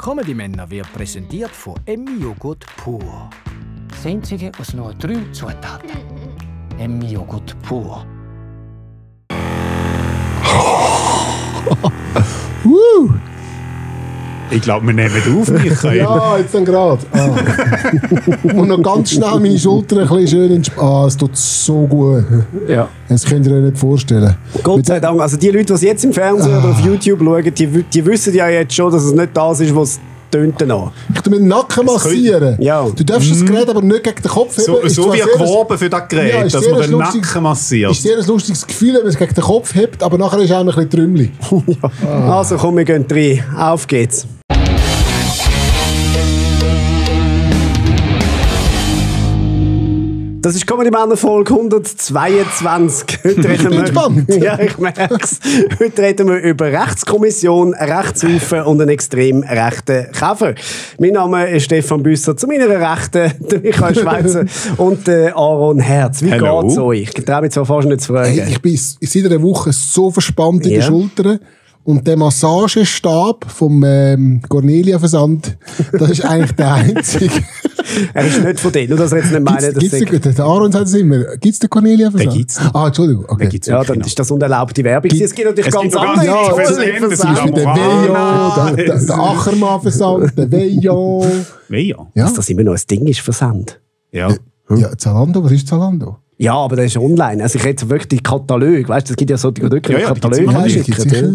Comedy Männer wird präsentiert von Emmi Joghurt pur. Das Einzige aus nur 3 Zutaten. Emmi Joghurt pur. Ich glaube, wir nehmen auf, Michael. Ja, jetzt dann gerade. Und noch ganz schnell meine Schulter ein bisschen schön entspannen. Es tut so gut. Ja. Das könnt ihr euch nicht vorstellen. Gott sei Dank. Also die Leute, die es jetzt im Fernsehen oder auf YouTube schauen, die wissen ja jetzt schon, dass es nicht das ist, was es tönt danach. Ich tue mir den Nacken massieren. Ja. Du darfst das Gerät aber nicht gegen den Kopf heben. So wie ein Gewoben für das Gerät, dass man den Nacken massiert. Ist sehr ein lustiges Gefühl, wenn man es gegen den Kopf hebt, aber nachher ist auch noch ein bisschen trümmelig. Also komm, wir gehen rein. Auf geht's. Das ist Comedy Männer Folge 122. Heute reden wir, ja, ich merk's. Heute reden wir über Rechtskommission, Rechtshaufen und einen extrem rechten Käfer. Mein Name ist Stefan Büsser, zu meiner Rechten der Michael Schweizer und der Aaron Herz. Wie geht's euch? Ich traue mich zwar fast nicht zu fragen. Hey, ich bin seit einer Woche so verspannt in den Schultern. Und der Massagestab vom Cornelia-Versand, das ist eigentlich der einzige. Er ist nicht von denen, nur dass er jetzt nicht meinen, dass der Aaron sagt es immer. Gibt es den Cornelia-Versand? Den gibt's. Ah, Entschuldigung. Okay. Ja, dann ist das unerlaubte Werbung. Es gibt natürlich ganz andere. Ja, der Veillon, der Ackermann-Versand, der Veillon. Veillon? Ja. Dass das immer noch ein Ding ist, Versand. Ja. Ja, Zalando, was ist Zalando? Ja, aber das ist online. Also ich rede wirklich die Katalog. Weißt du, es gibt ja solche Katalog.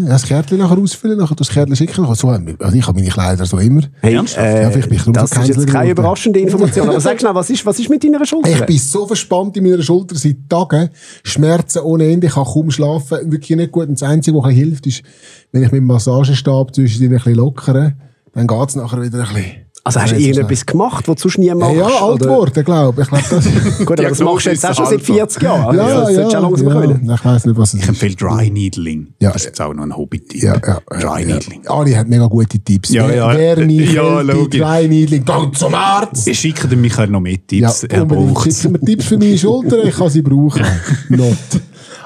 Das Kärtchen nachher ausfüllen, nachher das Kärtchen schicken. Also ich habe meine Kleider so immer. Hey, das ist jetzt keine überraschende Information. Aber sag schnell, was ist mit deiner Schulter? Ich bin so verspannt in meiner Schulter seit Tagen. Schmerzen ohne Ende. Ich kann kaum schlafen. Wirklich nicht gut. Und das Einzige, was hilft, ist, wenn ich mit dem Massagestab zwischen ein bisschen lockere, dann geht es nachher wieder ein bisschen. Also hast du irgendetwas gemacht, was du sonst nie machst? Ja, alt geworden, glaube ich. Gut, aber das machst du jetzt auch schon seit 40 Jahren. Ja, das solltest du auch langsam können. Ich weiss nicht, was es ist. Ich empfehle Dry Needling. Ja. Das ist jetzt auch noch ein Hobby-Tipp. Ja. Dry Needling. Ali hat mega gute Tipps. Wer nicht Dry Needling, geht zum Arzt. Ich schicke dem Michael noch mehr Tipps. Er braucht es. Schicken mir Tipps für meine Schulter, ich kann sie brauchen. Not.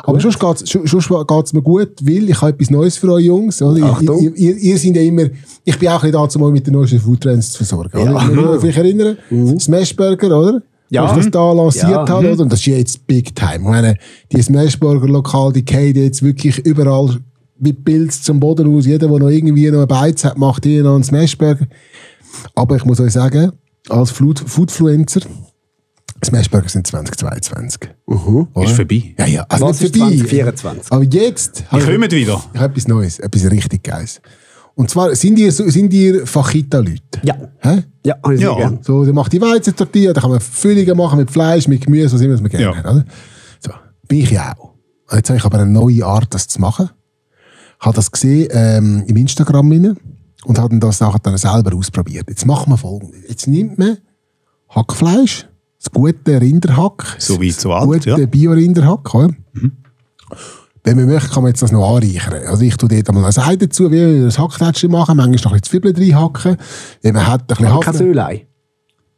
Aber sonst geht's mir gut, weil ich habe etwas Neues für euch Jungs. Oder? Ihr seid ja immer, ich bin auch ein bisschen da, mit den neuesten Foodtrends zu versorgen. Oder? Ich muss mich erinnern, Smashburger, oder? Ja. Als ich das da lanciert habe, oder? Und das ist jetzt Big Time. Ich meine, die Smashburger-Lokal, die gehen jetzt wirklich überall wie Pilz zum Boden aus. Jeder, der noch irgendwie noch einen Beiz hat, macht hier noch einen Smashburger. Aber ich muss euch sagen, als Foodfluencer, Smashburger sind 2022. Ist vorbei. Ja. Also was nicht ist vorbei. 2024? Aber jetzt... Ich komme wieder. Ich habe etwas Neues, etwas richtig Geiles. Und zwar, sind ihr Fajita-Leute? Ja. Hä? Ja, habe ich sehr gerne. So, dann macht die Weizentortilla, da kann man Füllungen machen mit Fleisch, mit Gemüse, was immer man gerne hat. Oder? So, bin ich ja auch. Und jetzt habe ich aber eine neue Art, das zu machen. Ich habe das gesehen im Instagram rein und habe das nachher dann selber ausprobiert. Jetzt machen wir Folgendes. Jetzt nimmt man Hackfleisch, das gute Rinderhack, So wie zu alt, gute Bio-Rinderhack. Wenn man möchte, kann man jetzt das noch anreichern. Also ich tue dort einmal ein Ei dazu, wie wir das Hacktätschchen machen, manchmal noch ein bisschen Zwiebeln reinhacken. Wenn man hat, ein bisschen Kein Söhlei?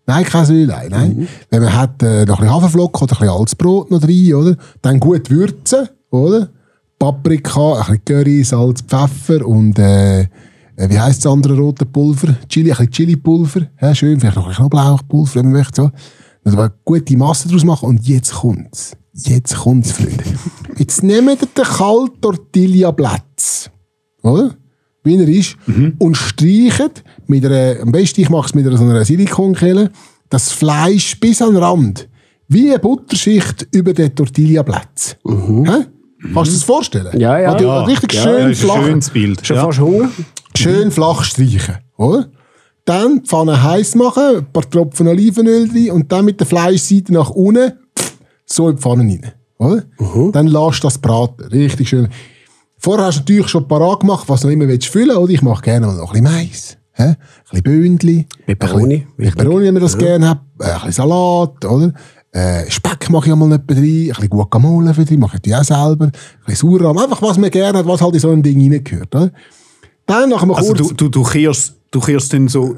Nein, kein Söhlei, nein. Wenn man hat, noch ein bisschen Haferflocken oder ein bisschen altes Brot noch rein, oder? Dann gut würzen, oder? Paprika, ein bisschen Curry, Salz, Pfeffer und, wie heisst das andere rote Pulver? Chili, ein bisschen Chili-Pulver. Ja, schön, vielleicht noch ein bisschen Knoblauchpulver, wenn man möchte, so. Dann eine gute Masse daraus machen und jetzt kommt's. Jetzt kommt's, Freunde. Jetzt nehmt ihr den kalten Tortilla-Platz, oder? Wie er ist, und streicht mit einer, am besten ich mache es mit so einer Silikonkelle, das Fleisch bis an den Rand. Wie eine Butterschicht über den Tortilla-Platz. Kannst du dir das vorstellen? Ja. Richtig schön flach. Schönes Bild. Schon fast Hunger? Schön flach streichen, oder? Dann die Pfanne heiß machen, ein paar Tropfen Olivenöl rein und dann mit der Fleischseite nach unten so in die Pfanne rein. Oder? Dann lässt du das braten. Richtig schön. Vorher hast du natürlich schon parat gemacht, was du noch immer füllen willst. Oder? Ich mache gerne noch ein bisschen Mais, ein bisschen Bündli. Peperoni. Peperoni, wenn man das gerne hat. Ein bisschen Salat, oder? Speck mache ich einmal nicht rein. Ein bisschen Guacamole für dich, mache ich die auch selber. Ein bisschen Sauerrahm. Einfach, was man gerne hat, was halt in so ein Ding reingehört. Oder? Dann nach einem Also kurzen... du kehrst dann so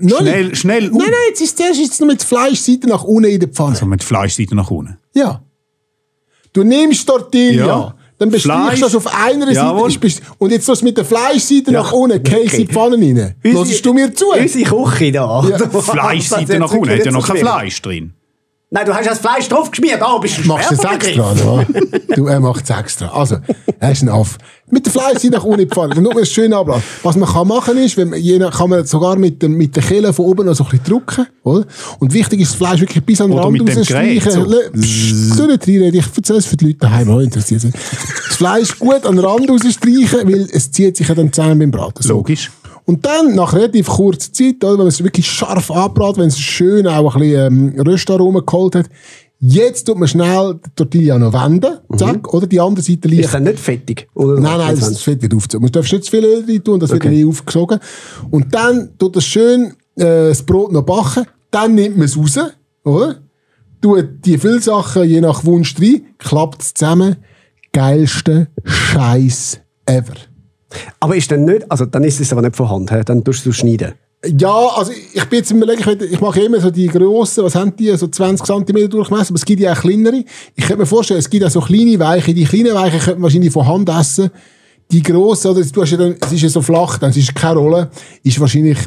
schnell Nein, jetzt ist zuerst noch mit der Fleischseite nach unten in der Pfanne. Also mit Fleischseite nach unten. Ja. Du nimmst Tortilla, dann bestreichst du das auf einer Seite. Und jetzt das mit der Fleischseite nach unten, Käse in die Pfanne rein. Hörst du mir zu? Unsere Küche da. Ja. Fleischseite nach unten, hat ja noch kein Fleisch drin. Nein, du hast das Fleisch drauf geschmiert, bist du machst das extra, oder? Er macht es extra. Also, er ist ein Aff. Mit der Fleischseite nach unten in die Pfanne, dann nur schön ablassen. Was man kann machen ist, kann man sogar mit der Kehle von oben noch so ein bisschen drücken, oder? Und wichtig ist, das Fleisch wirklich bis an den Rand rausstreichen. So. Du nicht reinreden, ich erzähle es für die Leute daheim, die interessiert sind. Das Fleisch gut an den Rand rausstreichen, weil es zieht sich ja dann zusammen beim Braten. So. Logisch. Und dann, nach relativ kurzer Zeit, oder, wenn man es wirklich scharf anbratet, wenn es schön auch ein bisschen Röstaromen geholt hat, jetzt tut man schnell die Tortilla noch wenden, zack, oder die andere Seite liegt. Ist das nicht fettig? Oder nein, das Fett wird aufgezogen. Man darf nicht zu viel Öl rein tun, das wird nicht aufgesogen. Und dann tut das schön das Brot noch backen, dann nimmt man es raus, oder? Tut die Füllsachen je nach Wunsch rein, klappt es zusammen. Geilste Scheiß ever. Aber ist dann nicht, also dann ist es aber nicht von Hand, dann tust du schneiden. Ja, also ich bin jetzt überlegen, ich mache immer so die grossen, was haben die, so 20 cm Durchmesser, aber es gibt ja auch kleinere. Ich könnte mir vorstellen, es gibt auch so kleine Weiche, die kleinen Weiche könnte man wahrscheinlich von Hand essen. Die grossen, oder du hast ja dann, es ist ja so flach, dann ist es keine Rolle, ist wahrscheinlich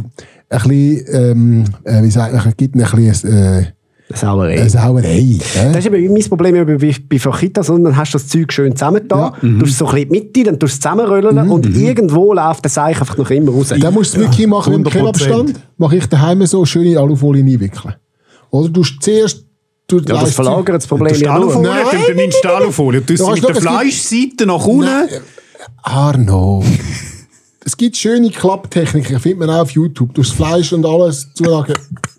ein bisschen, wie sagt man, gibt ein bisschen, Sauerei. Sauerei. Das ist eben mein Problem bei Fajitas, dann hast du das Zeug schön zusammengetan, tust es so ein bisschen in die Mitte, dann tust du es zusammenrollen und irgendwo läuft das Seich einfach noch immer raus. Dann musst du es wirklich machen mit dem Kebabstand. Mache ich daheim so schöne Alufolie einwickeln. Oder du zuerst... das verlagert das Problem ja nur. Nein, du nimmst die Alufolie. Du tust mit der Fleischseite nach unten. Arno... Es gibt schöne Klapptechniken, findet man auch auf YouTube. Du hast das Fleisch und alles zulagen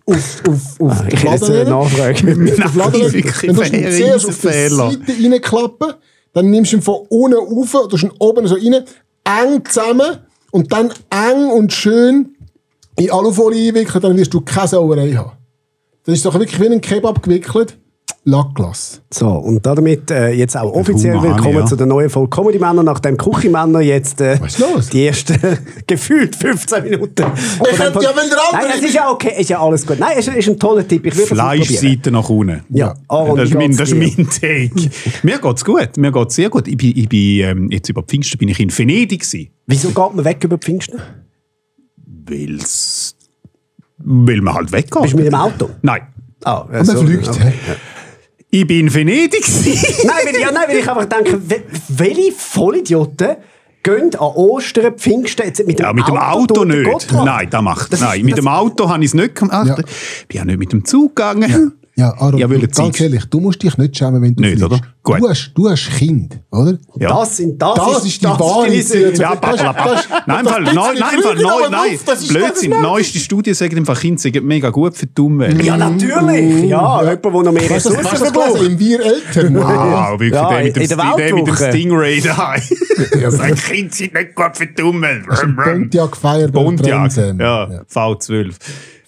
auf die Fladen. Nachfragen. Dann tust du zuerst auf die Seite reinklappen, dann nimmst du ihn von unten rauf, tust ihn oben so rein, eng zusammen und dann eng und schön in Alufolie einwickeln, dann wirst du keine Sauerei haben. Dann ist es doch wirklich wie ein Kebab gewickelt. Lackglas. So, und damit jetzt auch offiziell willkommen zu der neuen Folge Comedy Männer, nachdem Küchenmänner jetzt die ersten gefühlt 15 Minuten. Ich könnte ja, wenn der andere... Nein, es ist ja okay, ist ja alles gut. Nein, es ist ein toller Tipp. Ich will Fleischseite nach unten. Ja. Das ist mein Take. Mir geht's gut. Mir geht's sehr gut. Ich bin jetzt über Pfingsten bin ich in Venedig gewesen. Wieso geht man weg über Pfingsten? Weil man halt weggeht. Bist du mit dem Auto? Nein. Aber man fliegt. Okay. Ich bin in Venedig. Nein, weil ich einfach denke, welche Vollidioten gehen an Ostern, Pfingsten jetzt mit dem Auto? Ja, mit dem Auto nicht. Nein, das macht. Mit dem Auto habe ich es nicht gemacht. Ja. Ich bin ja nicht mit dem Zug gegangen. Ja, Aaron, ganz ehrlich, du musst dich nicht schämen, wenn du nicht, fliegst. Gut. Du hast Kind, oder? Ja. Das ist die Wahrheit. Ja, nein, Blödsinn. Neueste Studie sagen einfach, Kinder sind mega gut für die Umwelt. Ja, natürlich. Ja, jemand, der noch mehr Ressourcen verbraucht. Im Wir Eltern. Wow, wirklich, der mit dem Stingray daheim. Er sagt, Kinder sind nicht gut für die Umwelt. Pontiac gefeiert. Pontiac, ja, V12.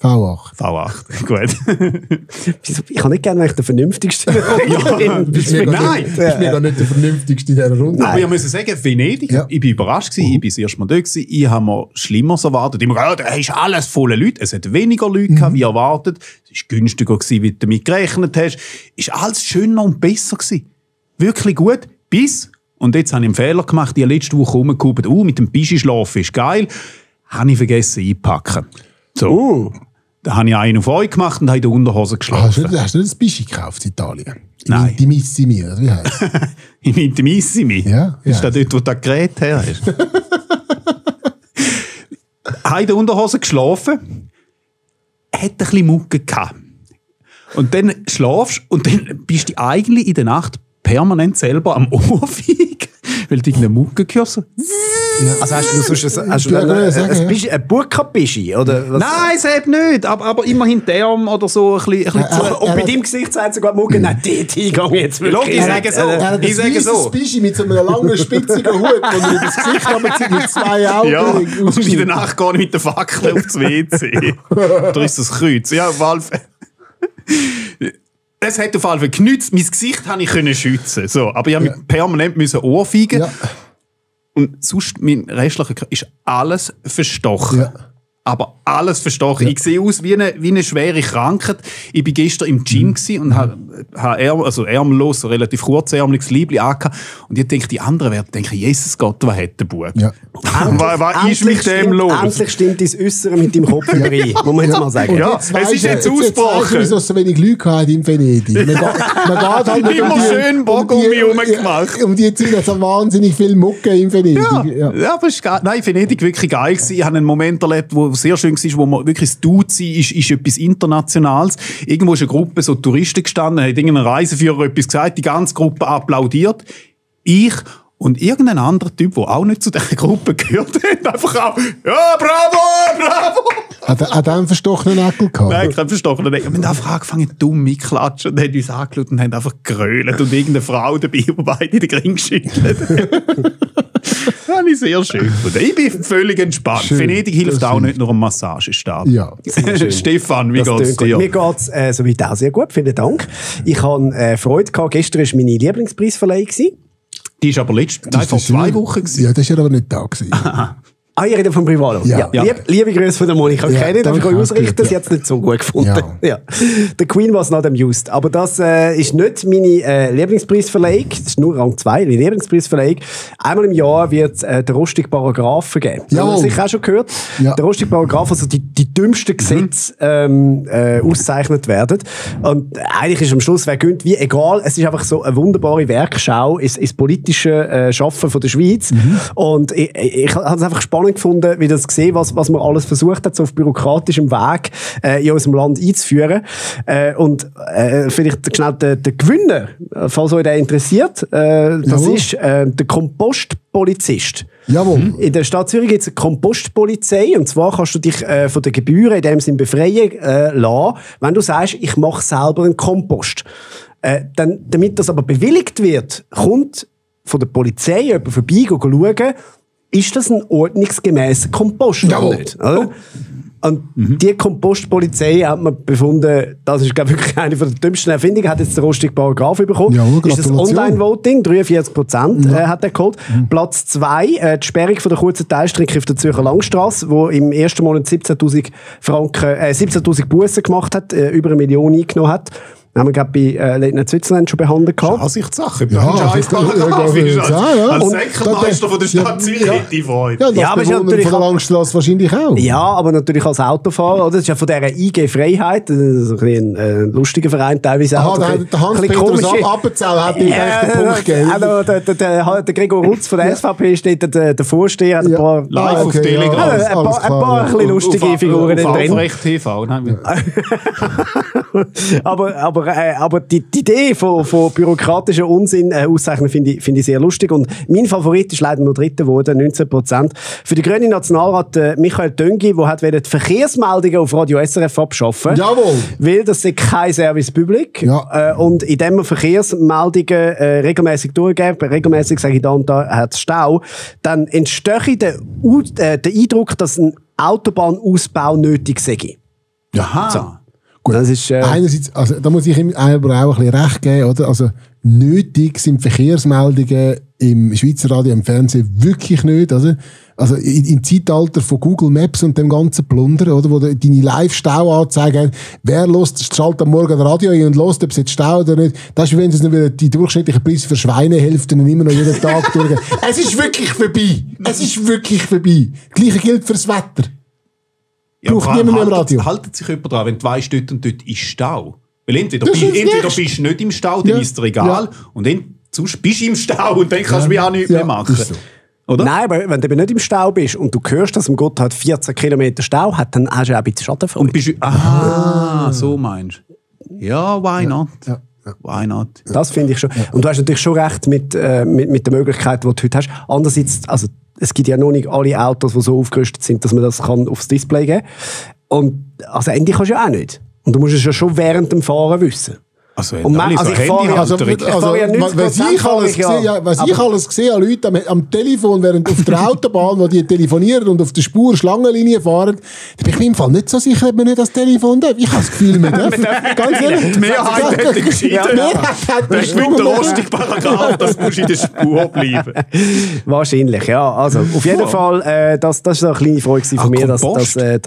V8, gut. Ich kann nicht gerne, wenn ich der Vernünftigste bin. Bist mir gar nicht der Vernünftigste in dieser Runde. Aber ich muss sagen, Venedig, ich war überrascht gewesen, ich war das erste Mal da gewesen, ich habe mir Schlimmeres erwartet. Ich habe da ist alles voller Leute, es hat weniger Leute gehabt, wie erwartet, es war günstiger gewesen, wie du damit gerechnet hast, es war alles schöner und besser gewesen. Wirklich gut, und jetzt habe ich einen Fehler gemacht, ich habe letzte Woche rumgeguckt, mit dem Bischi schlafen ist geil, habe ich vergessen einpacken. So. Da habe ich einen auf euch gemacht und habe in der Unterhose geschlafen. Hast du nicht ein Bischi gekauft in Italien? Nein. Intimissimi, oder wie heißt es? Im Intimissimi? Ja. Ist das dort, wo das Gerät her ist? Habe in der Unterhose geschlafen, hat ein bisschen Mucke gehabt. Und dann schlafst und dann bist du eigentlich in der Nacht permanent selber am Ohrfeigen, weil du irgendeine Mucke hörst. So. Ja. Also hast du ein Burka-Bischi? Nein, es eben nicht. Aber immerhin der Arm oder so ein bisschen und bei deinem Gesicht sagt sogar Mucke, nein, dort hingehe ich jetzt wirklich. Ich sage so. Ich sage so. Bischi mit so einem langen, spitzigen Hut, wo man das Gesicht aber mit 2 Augen... Ja, und in der Nacht gehe ich mit der Fackel aufs WC. Da ist das Kreuz. Ja, auf jeden Fall. Es hat auf jeden Fall genützt. Mein Gesicht konnte ich schützen. So, aber ich musste mich permanent ohrfeigen. Ja. Und sonst, mein restlicher Körper ist alles verstochen. Ja. Aber alles verstochen. Ja. Ich sehe aus wie eine schwere Krankheit. Ich war gestern im Gym und habe ärmlos, so relativ kurzärmeliges Liebli angehabt. Und ich denke, die anderen werden denken, Jesus Gott, was hat der Bub? Ja. Was ist mit dem los? Endlich stimmt dein Äußere mit deinem Kopf überein, muss man jetzt mal sagen. Ja, es ist jetzt ausgebrochen. Wieso es so wenig Leute hatten in Venedig. Man geht halt immer schön Bogen rumgemacht. Um die Zeit hat es wahnsinnig viel Mucke in Venedig. Ja, aber nein, Venedig wirklich geil gewesen. Ich habe einen Moment erlebt, wo sehr schön war, wo man wirklich das Duzi ist etwas Internationales. Irgendwo ist eine Gruppe so Touristen gestanden, hat irgendein Reiseführer etwas gesagt, die ganze Gruppe applaudiert. Ich und irgendein anderer Typ, der auch nicht zu dieser Gruppe gehört hat, einfach auch, ja, bravo! Hat er einen verstochenen Nägel gehabt? Nein, keinen verstochenen Nägel. Wir haben einfach angefangen, dumm mitklatschen und haben uns angeschaut und haben einfach gerölt und irgendeine Frau dabei, die beide den Ring geschüttelt. Das habe ich sehr schön gefunden. Ich bin völlig entspannt. Schön. Venedig hilft auch nicht nur am Massagestab. Ja. Stefan, wie geht's dir? Mir geht's soweit auch sehr gut, vielen Dank. Ich hatte Freude gehabt. Gestern war meine Lieblingspreisverleihung. Die ist aber vor 2 Wochen gewesen. Ja, das war aber nicht da gewesen. Ich rede vom Privalo. Ja. Liebe Grüße von der Monika. Ja, Kenne, darf ich danke, euch ausrichten? gut, Sie hat es nicht so gut gefunden. Ja. The Queen was not amused. Aber das ist nicht meine Lieblingspreisverleihung. Das ist nur Rang 2, meine Lieblingspreisverleihung. Einmal im Jahr wird der rostige Paragraphen geben. Jawohl. Haben Sie sicher auch schon gehört? Ja. Der rostige Paragraph, also die dümmsten Gesetze ausgezeichnet werden. Und eigentlich ist am Schluss, wer gönnt, wie egal. Es ist einfach so eine wunderbare Werkschau ins politische Schaffen von der Schweiz. Und ich habe es einfach spannend gefunden, wie das gesehen, was man alles versucht hat, so auf bürokratischem Weg in unserem Land einzuführen. Und vielleicht schnell der Gewinner, falls euch der interessiert, das ist der Kompostpolizist. Jawohl. In der Stadt Zürich gibt es eine Kompostpolizei und zwar kannst du dich von den Gebühren in dem Sinn befreien lassen, wenn du sagst, ich mache selber einen Kompost. Damit das aber bewilligt wird, kommt von der Polizei jemand vorbei schauen, ist das ein ordnungsgemäßer Kompost oder nicht? Oder? Und die Kompostpolizei hat man befunden, das ist glaube ich wirklich eine der dümmsten Erfindungen, hat jetzt den rostigen Paragraph bekommen. Ja, ist das Online-Voting, 43% hat er geholt. Platz 2, die Sperrung von der kurzen Teilstrecke auf der Zürcher Langstrasse, wo im ersten Monat 17'000 Bussen gemacht hat, über 1 Million eingenommen hat. Haben wir gerade bei Late Night Switzerland schon behandelt gehabt. Ansichtssache. Ja, Als Säckermeister von der Stadt Zürich hätte ich Freude. Ja, aber von der Langstrasse wahrscheinlich auch. Ja, aber natürlich als Autofahrer. Oder? Das ist ja von dieser IG Freiheit, das ist ein lustiger Verein teilweise auch. Der Hans-Peter Appenzell hat ihm echt den Punkt gegeben. Der Gregor Rutz von der SVP steht der Vorsteher, hat ein paar Live auf Telegram. Ein paar lustige Figuren drin. Aufrecht TV. Aber die Idee von bürokratischen Unsinn auszeichnen finde ich sehr lustig. Und mein Favorit ist leider nur Dritter geworden, 19%. Für den grünen Nationalrat Michael Döngi, der hat die Verkehrsmeldungen auf Radio SRF abschaffen. Jawohl. Weil das ist kein Service Public. Ja. Und indem man Verkehrsmeldungen regelmäßig durchgeht, regelmäßig sage ich da und da hat es Stau, dann entstehe der Eindruck, dass ein Autobahnausbau nötig sei. Aha. So. Gut, das ist, einerseits, also, da muss ich ihm aber auch ein bisschen recht geben, oder? Also, nötig sind Verkehrsmeldungen im Schweizer Radio, im Fernsehen wirklich nicht, also im Zeitalter von Google Maps und dem ganzen Plunder, oder? Wo deine Live-Stauanzeigen haben, wer schaltet am Morgen das Radio ein und hört, ob es jetzt Stau oder nicht. Das ist, wenn es wieder die durchschnittlichen Preise für Schweinehälften immer noch jeden Tag durchgehen. Es ist wirklich vorbei. Es ist wirklich vorbei. Das Gleiche gilt fürs Wetter. Ja, braucht niemand mehr im Radio. Haltet sich jemand dran, wenn du weißt, dort und dort ist Stau. Weil entweder bist du nicht im Stau, dann ist es dir egal. Und sonst bist du im Stau und dann kannst du mich auch nichts mehr machen. So. Oder? Nein, aber wenn du eben nicht im Stau bist und du hörst, dass im Gotthard 14 Kilometer Stau hat, dann hast du auch ein bisschen Schadenfreude. So meinst du. Ja, why not? Ja. Why not? Das finde ich schon. Und du hast natürlich schon recht mit der Möglichkeit, die du heute hast. Andererseits, also es gibt ja noch nicht alle Autos, die so aufgerüstet sind, dass man das kann aufs Display geben kann. Und also Ende kannst du ja auch nicht. Und du musst es ja schon während dem Fahren wissen. Also, ich fahre was ich alles sehe an Leuten am Telefon, während auf der Autobahn, wo die telefonieren und auf der Spur Schlangenlinie fahren, da bin ich mir im Fall nicht so sicher, ob man nicht das Telefon darf. Ich habe das Gefühl, man darf. Ganz ehrlich. Die Mehrheit hätte geschieden. Das ist mit der rostige Paragraph, das muss in der Spur bleiben. Wahrscheinlich, ja. Also, auf jeden Fall, das war eine kleine Freude von mir, das anschauen.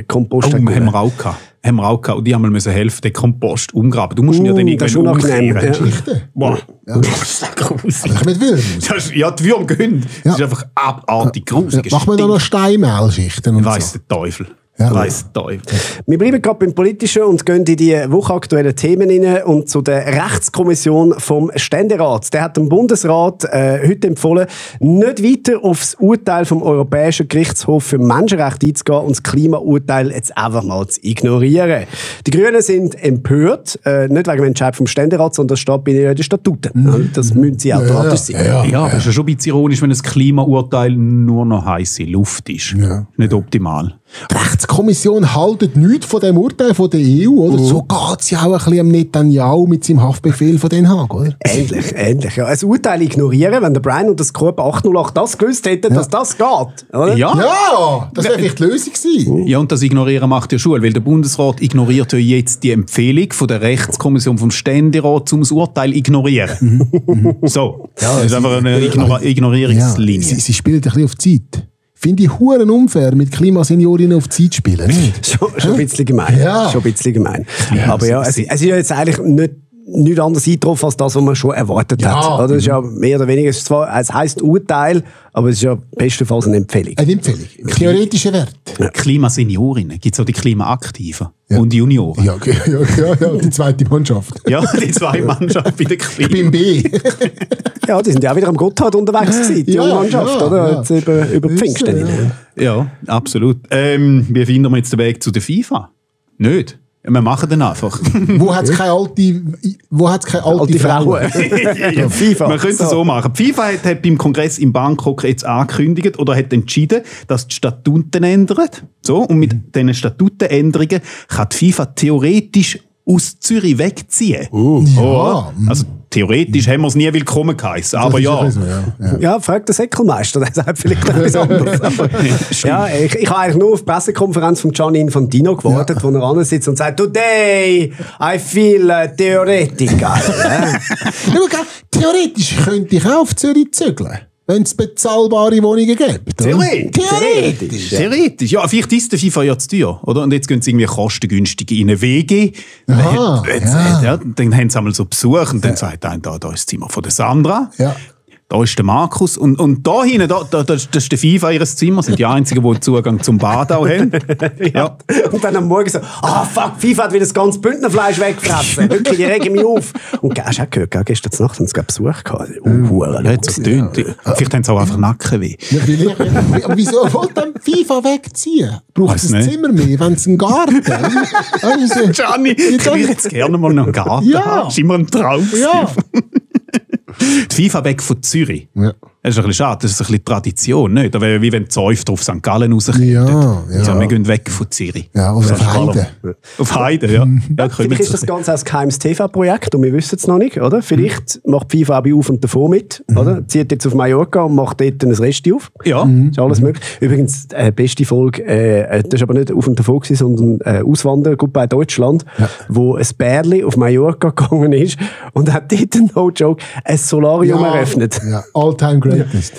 Kompost haben wir auch gehabt. haben wir auch gehabt. Und die haben mal helfen, den Kompost umgraben. Du musst ihn ja dann irgendwann umkehren. Geschichte. Wow. Ja. Das ist gruselig. Aber mit Würmern. Ja, die Würmer gehen. Das ist einfach abartig gruselig. Machen wir da noch Steinmehlschichten und weiss der Teufel. Ja, weiss der Teufel. Wir bleiben gerade beim Politischen und gehen in die wochaktuellen Themen rein und zu der Rechtskommission vom Ständerat. Der hat dem Bundesrat heute empfohlen, nicht weiter auf das Urteil vom Europäischen Gerichtshof für Menschenrechte einzugehen und das Klimaurteil jetzt einfach mal zu ignorieren. Die Grünen sind empört, nicht wegen dem Entscheid vom Ständerat, sondern das steht bei den Statuten. Das müssen sie automatisch sein. Ja, aber es ist ja schon ein bisschen ironisch, wenn das Klimaurteil nur noch heisse Luft ist. Ja. Nicht optimal. Die Rechtskommission haltet nichts von dem Urteil von der EU, oder? So geht es ja auch ein bisschen am Netanyahu mit seinem Haftbefehl von Den Haag, oder? Ähnlich. Ja. Ein Urteil ignorieren, wenn der Brian und das Gruppe 808 das gewusst hätten, dass das geht. Oder? Ja, das wäre vielleicht die Lösung gewesen. Ja, und das Ignorieren macht ja Schule, weil der Bundesrat ignoriert ja jetzt die Empfehlung von der Rechtskommission vom Ständerat, um das Urteil zu ignorieren. So, das ist einfach eine Ignorierungslinie. Ja, sie spielen ein bisschen auf die Zeit. Finde ich huren unfair, mit Klimaseniorinnen auf die Zeit spielen. Nicht? Schon ein bisschen gemein. Ja. Schon ein bisschen gemein. Aber ja, es ist ja jetzt eigentlich nicht anders eingetroffen als das, was man schon erwartet hat. Das ist ja mehr oder weniger, es heisst Urteil, aber es ist ja bestenfalls eine Empfehlung. Eine Empfehlung. Theoretischer Wert. Ja. Klimaseniorinnen, gibt es auch die Klimaaktiven und Junioren. Ja, die zweite Mannschaft. Ja, die zwei Mannschaften bei der Klima. Ich bin B. Ja, die sind ja auch wieder am Gotthard unterwegs gewesen, die junge Mannschaft, oder? Jetzt über Pfingsten. Ja, absolut. Wie finden wir jetzt den Weg zu der FIFA? Nicht. Wir machen den einfach. Wo hat es keine alte Frauen? Ja, FIFA. Man könnte es so machen. Die FIFA hat beim Kongress in Bangkok jetzt angekündigt oder hat entschieden, dass die Statuten ändern. So, und mit diesen Statutenänderungen kann die FIFA theoretisch aus Zürich wegziehen. Ja. Also theoretisch haben wir es nie willkommen geheißen, aber ja. So, Ja, fragt der Säckelmeister, der sagt vielleicht etwas anderes. Ja, ich habe eigentlich nur auf die Pressekonferenz von Gianni Infantino gewartet, wo er ansitzt und sagt, today I feel theoretical. Theoretisch könnte ich auch auf Zürich zügeln. Wenn es bezahlbare Wohnungen gibt. Theoretisch. Ja, vielleicht ist der FIFA ja zu teuer, oder? Und jetzt gehen sie irgendwie kostengünstig in eine WG. Ja, dann haben sie einmal so Besuch und dann sagt einer, da ist das Zimmer von der Sandra. Ja. Da ist der Markus. Und da hinten, das ist der FIFA ihres Zimmers, sind die Einzigen, die Zugang zum Bad auch haben. Ja. Und dann am Morgen so, fuck, FIFA hat wieder das ganze Bündnerfleisch weggefressen. Wirklich, die regen mich auf. Und hast du auch gehört, gestern Nacht haben sie Besuch gehabt. Vielleicht haben sie auch einfach Nackenweh. Aber wieso wollt dann FIFA wegziehen? Braucht es ein Zimmer mehr, wenn es einen Garten hat? Gianni, ich würde jetzt gerne mal noch einen Garten haben. Das ist immer ein Traum. Ja. Die FIFA weg von Zürich. Ja. Das ist ein bisschen schade, das ist ein bisschen Tradition, nicht? Das wäre wie wenn die Zäufe auf St. Gallen rauskommen. Ja. Wir gehen weg von Zürich. Ja, oder auf Heide. Auf Heide, ja. Vielleicht ist das Ganze ein geheimes TV-Projekt und wir wissen es noch nicht, oder? Vielleicht macht FIFA auch bei Auf und Davon mit, oder? Zieht jetzt auf Mallorca und macht dort ein Resti auf. Ja. Ist alles möglich. Übrigens, beste Folge, das war aber nicht Auf und Davon, sondern Auswanderergruppe in Deutschland, wo ein Bärli auf Mallorca gegangen ist und hat dort, no joke, ein Solarium eröffnet. Ja, all-time greatest.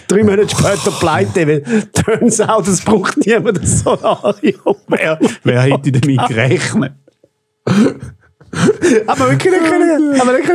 3 Monate später pleite, weil turns out, es braucht niemand ein Solarium. Wer hätte damit gerechnet? Aber wir können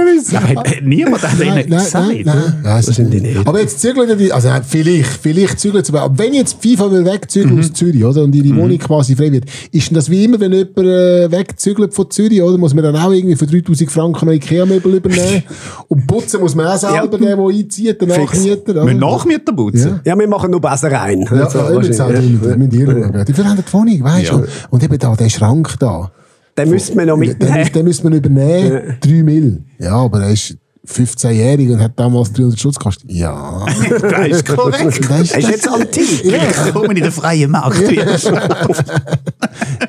wissen. Niemand hat ihnen gesagt. Nein, das sind die nicht. Aber jetzt zügeln die, also vielleicht zügeln sie, aber wenn jetzt die FIFA will wegzügeln aus Zürich, oder, und ihre Wohnung quasi frei wird, ist denn das wie immer, wenn jemand wegzügelt von Zürich, oder, muss man dann auch irgendwie für 3'000 Franken noch Ikea-Möbel übernehmen und putzen muss man auch selber der einzieht, der Nachmieter. Wir müssen Nachmieter putzen? Ja, wir machen nur besser rein. Ja, die verhindert die Wohnung, weißt du? Und eben da, der Schrank da. Den müssten wir noch mitnehmen. Den müssen wir übernehmen. 3 Mil. Ja, aber er ist 15-jährig und hat damals 300 Schutz gekostet. Ja. Das ist korrekt. Das ist jetzt antik. Ja. Kommen in den freien Markt.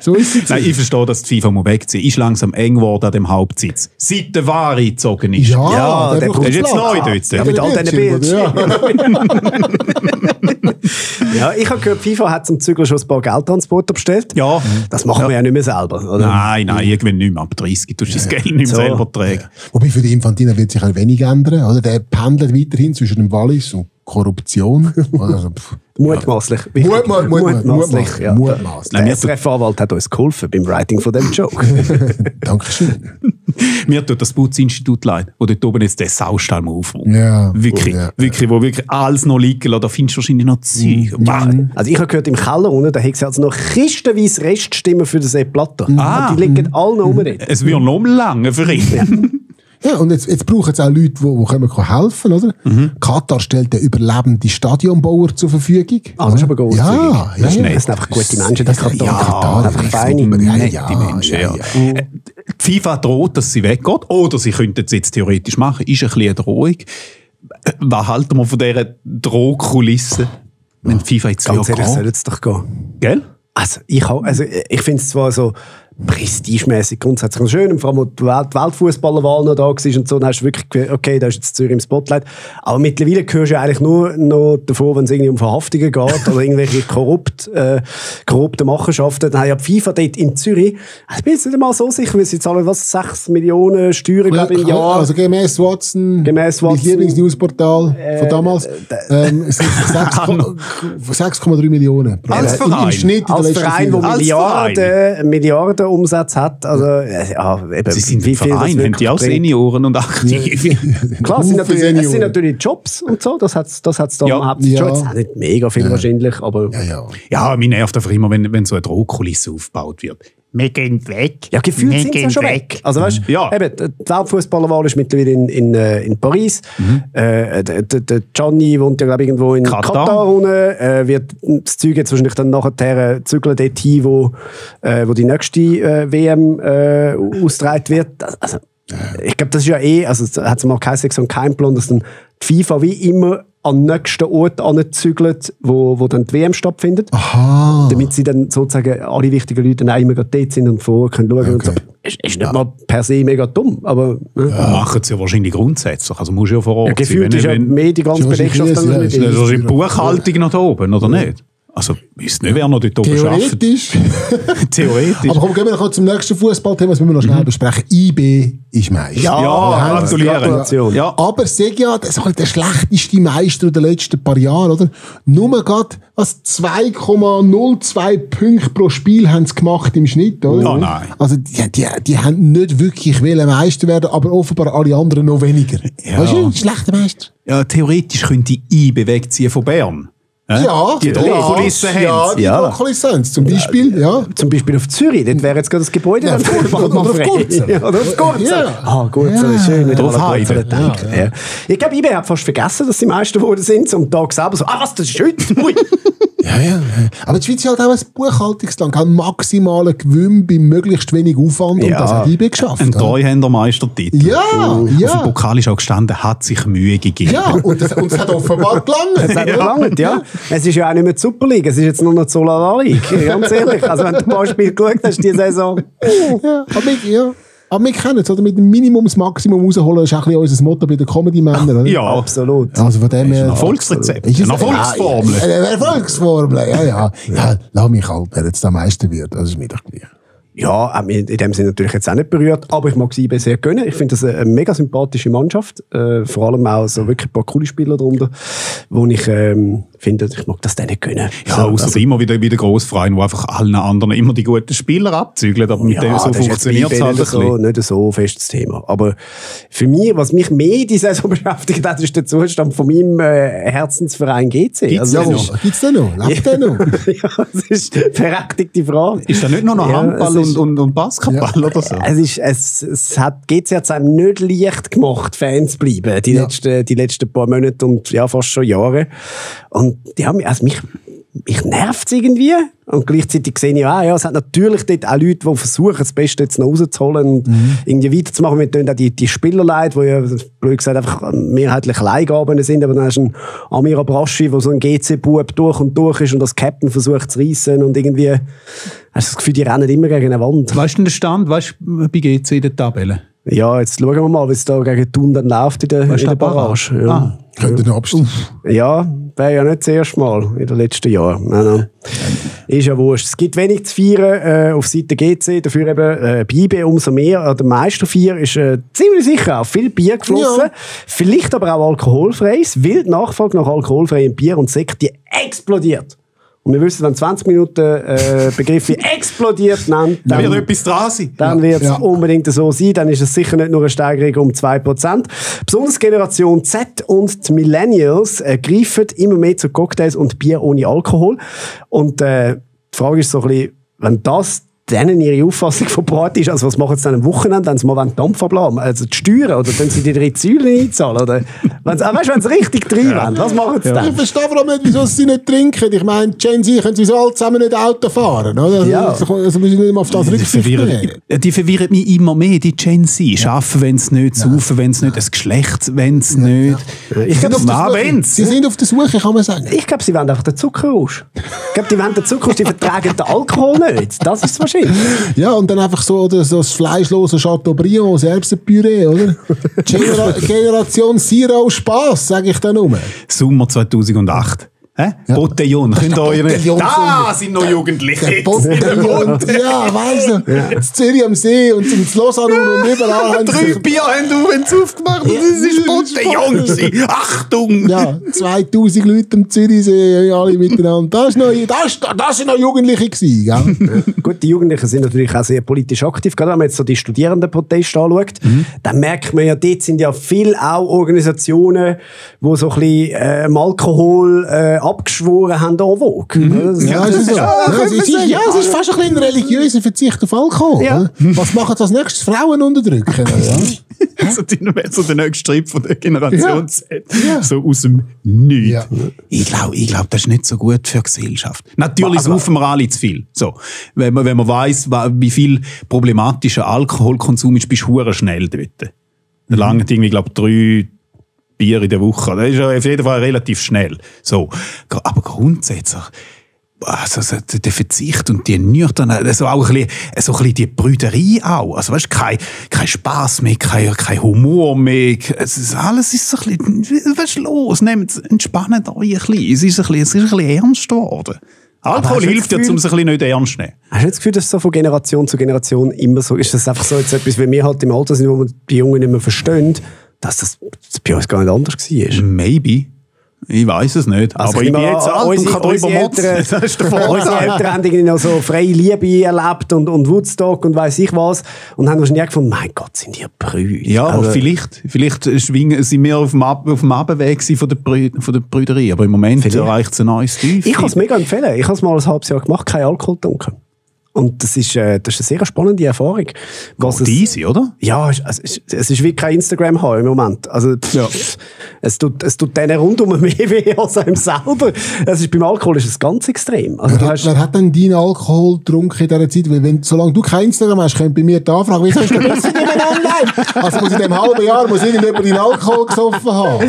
So ist es. Nein, ich verstehe, dass die FIFA wegziehen. Ist langsam eng geworden an dem Hauptsitz. Seit der Ware gezogen ist. Ja, der ist jetzt neu dort. Ja, mit all diesen Bildschirmen. Ja, ich habe gehört, FIFA hat zum Zügler schon ein paar Geldtransporter bestellt. Ja. Das machen wir ja nicht mehr selber, oder? Nein, irgendwann nicht mehr. Ab 30 tust du das Geld nicht mehr selber tragen. Wobei für die Infantino wird sich auch wenig ändern. Oder? Der pendelt weiterhin zwischen dem Wallis und Korruption. Also, Mutmaßlich. Mutmaßlich. Ja. Mutmaßlich. Der SRF-Anwalt hat uns geholfen beim Writing von dem Joke. Dankeschön. Mir tut das Putzinstitut leid, wo dort oben jetzt der Saustall mal aufräumt. Ja. Wirklich, Ja. wirklich, wo wirklich alles noch liegen lässt. Da findest du wahrscheinlich noch Zeug. Also ich habe gehört, im Keller unten, da hat es also noch kistenweise Reststimmen für den Sepp Blatter. Ah. Und die liegen alle noch rum dort. Es wird noch lange für ihn. Ja, und jetzt brauchen es auch Leute, die helfen, oder? Katar stellt den überlebenden Stadionbauer zur Verfügung. Ah, das ist aber gut. Ja, Das ja. sind einfach gute Menschen, die Katar. Katar, einfach echt feine. super. Ja, Nette Menschen, ja. Die FIFA droht, dass sie weggeht. Oder sie könnten es jetzt theoretisch machen. Ist ein bisschen eine Drohung. Was halten wir von dieser Drohkulisse? Wenn die FIFA jetzt Ganz ehrlich, geht? soll es doch gehen. Gell? Also ich finde es zwar so prestigemäßig grundsätzlich schön, und vor allem, als die Weltfußballerwahl noch da war und so, dann hast du wirklich, okay, da ist jetzt Zürich im Spotlight. Aber mittlerweile hörst du ja eigentlich nur noch davor, wenn es irgendwie um Verhaftungen geht oder irgendwelche korrupte Machenschaften. Dann hat ja die FIFA dort in Zürich, ich bin jetzt nicht mal so sicher, weil sie zahlen 6 Millionen Steuern glaube ich, im Jahr. Also gemäß Watson, mein Lieblingsnewsportal von damals, 6,3 Millionen. Als Verein. Im Schnitt in den Als letzten Verein, 4 der Milliarden Umsatz hat. Also, ja, eben, Sie sind wie ein viel das Verein, haben wirklich die auch bringt. Senioren und aktiv. Klar, es sind Senioren. natürlich Jobs und so, das hat's da Ja. hauptsächlich schon. Ja. Jetzt auch nicht mega viel wahrscheinlich, aber... Ja. Ja, mich nervt einfach immer, wenn so eine Drohkulisse aufgebaut wird. Wir gehen weg. Ja, gefühlt sind sie ja schon weg. Also weißt, Ja. eben, die Weltfußballerwahl ist mittlerweile in Paris. Der Gianni wohnt ja glaube ich irgendwo in Katar unten. Wird das Zeug jetzt wahrscheinlich dann nachher zügeln dort hin, wo die nächste WM ausgetragen wird. Also, ich glaube, das ist ja also hat es mal geheißen, so ein Keimplan, dass dann die FIFA wie immer an den nächsten Ort anzügelt, wo dann die WM stattfindet. Aha. Damit sie dann sozusagen alle wichtigen Leute dann auch immer gerade dort sind und vorher können schauen und so. Ist nicht mal per se mega dumm, aber... Machen sie ja wahrscheinlich grundsätzlich. Also musst du ja vor Ort gefühlt ist ja mehr die ganze Ja, Belegschaft dann ja, nicht. ja. Also ist die Buchhaltung noch da oben, oder nicht? Also, wisst nicht, wer noch dort oben arbeitet. Theoretisch. Theoretisch. Aber komm, gehen wir noch zum nächsten Fußballthema, das müssen wir noch schnell besprechen. IB ist Meister. Ja, gratulieren. Gratulation. Ja. Aber sag ja, das ist halt der schlechteste Meister der letzten paar Jahre, oder? Nur gerade 2,02 Punkte pro Spiel haben sie gemacht im Schnitt, oder? Oh nein. Also die haben nicht wirklich wollen Meister werden, aber offenbar alle anderen noch weniger. Ja. Weißt du, schlechter Meister. Ja, theoretisch könnte IB wegziehen von Bern. Ja, Die Drohkulisse haben ja, sie. die Drohkulisse haben sie. Zum Beispiel, ja. Zum Beispiel auf Zürich, dort wäre jetzt gerade das Gebäude Ja, dann oder auf Gurzen. Ja, oder auf Gurzen. Ja. Ah, Gurzen ist schön. Nicht Auf mal an Gurzen Heide. denken. Ja. Ich glaube, IB hat fast vergessen, dass sie Meister geworden sind. So am Tag selber so, was, das ist heute? Ui. Ja. Aber die Schweiz ist halt auch ein Buchhaltungsland. Ein maximaler Gewinn bei möglichst wenig Aufwand. Und Ja. das hat IB geschafft. Ein oder? Treuhändermeistertitel. Ja, Auf dem ja. Pokal ist auch gestanden, hat sich Mühe gegeben. Ja, und es hat offenbar gelangt. Das hat gelangt, ja. Es ist ja auch nicht mehr die Super League, es ist jetzt nur noch die Solala League, ganz ehrlich. Also wenn du ein paar Spiele geschaut hast, die Saison... Ja, aber wir kennen es, oder? Mit dem Minimum das Maximum rausholen, ist auch ein bisschen unser Motto bei den Comedy-Männern, oder? Ja, Absolut. Also von dem her... ein Erfolgsrezept. Ist es- Eine Erfolgsformel. Ja, eine Erfolgsformel, ja. Ja, lass mich halt, wer jetzt der Meister wird, das ist mir doch gleich. Ja, hat mich in dem Sinne natürlich jetzt auch nicht berührt, aber ich mag sie IB sehr gönnen. Ich finde das eine mega sympathische Mannschaft. Vor allem auch so wirklich ein paar coole Spieler darunter, wo ich finde, ich mag das denen gönnen. Ja, So, außer immer wieder Grossverein, wo einfach allen anderen immer die guten Spieler abzügeln, aber mit dem so das ist jetzt funktioniert bei es IB halt ein nicht bisschen. nicht so festes Thema. Aber für mich, was mich mehr die Saison beschäftigt hat, ist der Zustand von meinem Herzensverein GC. Gibt's Also, den das noch? Gibt's den noch? Lebt der noch? ist, ja, das ist eine berechtigte Frage. Ist da nicht nur noch Ja, Handball es ist- und Basketball oder so? Es hat GC hat es einem nicht leicht gemacht, Fans zu bleiben, die letzten paar Monate und ja, fast schon Jahre. Und die haben mich nervt es irgendwie. Und gleichzeitig sehe ich auch, ja, es hat natürlich dort auch Leute, die versuchen, das Beste jetzt noch rauszuholen und irgendwie weiterzumachen. Wir tun auch die Spielerleute, die ja, blöd gesagt, einfach mehrheitlich Leihgaben sind. Aber dann hast du einen Amir Abraschi, der so ein GC-Bub durch und durch ist und als Captain versucht zu reissen. Und irgendwie hast du das Gefühl, die rennen immer gegen eine Wand. Weißt du den Stand? Weißt du, bei GC in der Tabelle? Ja, jetzt schauen wir mal, wie es da gegen Thun dann läuft in der Weißt du, Barrage. Ja. Ah. Könnt ihr noch abstimmen? Ja, wäre ja nicht das erste Mal in den letzten Jahren. Nein. Ist ja wurscht. Es gibt wenig zu feiern auf Seite GC, dafür eben bei IB umso mehr. Der Meisterfeier ist ziemlich sicher auch viel Bier geflossen. Ja. Vielleicht aber auch alkoholfreies, weil die Nachfrage nach alkoholfreiem Bier und Sekt die explodiert. Und wir wissen, wenn 20 Minuten Begriffe explodiert nennt, dann wird etwas dran sein. Dann wird es unbedingt so sein. Dann ist es sicher nicht nur eine Steigerung um 2%. Besonders Generation Z und die Millennials greifen immer mehr zu Cocktails und Bier ohne Alkohol. Und die Frage ist so ein bisschen, wenn das denen ihre Auffassung von Party ist, also was machen sie dann am Wochenende, wenn sie mal Dampf abladen, also die Steuern, oder wenn sie die 3 Säulen einzahlen, oder wenn sie richtig drin wollen, was machen sie dann? Ich verstehe vor allem nicht, wieso sie nicht trinken. Ich meine, Gen Z können sie alle zusammen nicht Auto fahren, oder? Also müssen wir nicht mal auf das Rücksicht nehmen. Die verwirren mich immer mehr, die Gen Z. Schaffen, wenn es nicht, saufen, wenn es nicht, das Geschlecht, wenn es nicht. Ich glaube, sie sind auf der Suche, kann man sagen. Ich glaube, sie wollen einfach den Zuckerrausch. Ich glaube, die wollen den Zuckerrausch, die vertragen den Alkohol nicht. Das ist es wahrscheinlich. Ja, und dann einfach so das fleischlose Chateaubriand, das Erbsenpüree, oder? Generation Zero Spass, sage ich dann nur. Sommer 2008. Ja. Botellon, könnt ihr euch nicht... Da sind noch Jugendliche. Botellon, ja, weißt du. Ja. In Zürich am See und in Lausanne und überall haben 3 Bier haben wir aufgemacht und es ist Botellon. Achtung! Ja, 2000 Leute am Zürichsee, alle miteinander. Das sind noch Jugendliche gewesen, gell? Gut, die Jugendlichen sind natürlich auch sehr politisch aktiv. Gerade wenn man jetzt so die Studierendenproteste anschaut, dann merkt man ja, dort sind ja viele auch Organisationen, die so ein bisschen im Alkohol abgeschworen haben, en vogue. Ja, es ist fast ein bisschen ein religiöser Verzicht auf Alkohol. Ja. Was machen sie als nächstes? Frauen unterdrücken? Ja. So der nächste Schritt von der Generation Z. Ja. So aus dem Nichts. Ja. Ich glaube, das ist nicht so gut für die Gesellschaft. Natürlich saufen wir alle zu viel. So. Wenn man weiss, wie viel problematischer Alkoholkonsum ist, bist du verdammt schnell dort. Da langen irgendwie, glaube ich, 3 Bier in der Woche. Das ist ja auf jeden Fall relativ schnell. So. Aber grundsätzlich, also der Verzicht und die Nüchtern, also auch ein bisschen die Brüderie auch. Also weißt, kein Spass mehr, kein Humor mehr. Alles ist so ein bisschen, was ist los? Entspannt euch ein bisschen. Es ist ein bisschen ernst geworden. Alkohol hilft ja, um es ein bisschen nicht ernst zu nehmen. Hast du das Gefühl, dass es so von Generation zu Generation immer so ist? Ist das einfach so jetzt etwas, wie wir halt im Alter sind, wo wir die Jungen nicht mehr verstehen, dass das bei uns gar nicht anders war? Maybe. Ich weiss es nicht. Also aber ich bin jetzt alt und kann darüber motzen. Unsere Eltern haben irgendwie noch so freie Liebe erlebt und Woodstock und weiss ich was. Und haben wahrscheinlich gefunden, mein Gott, sind die Brüder. Ja, also, vielleicht sind wir auf dem Abweg von der Brüderie. Aber im Moment erreicht es ein neues Tief. Ich kann es mega empfehlen. Ich habe es mal ein halbes Jahr gemacht, kein Alkohol getrunken. Und das ist eine sehr spannende Erfahrung. Easy, oder? Ja, es ist wie kein Instagram haben im Moment. Also, es tut denen rundum mehr weh als einem selber. Beim Alkohol ist es ganz extrem. Also, wer hat denn deinen Alkohol getrunken in dieser Zeit? Weil solange du kein Instagram hast, könnt bei mir die Anfrage, wieso hast du das nicht online? Also muss in diesem halben Jahr irgendjemand deinen Alkohol gesoffen haben.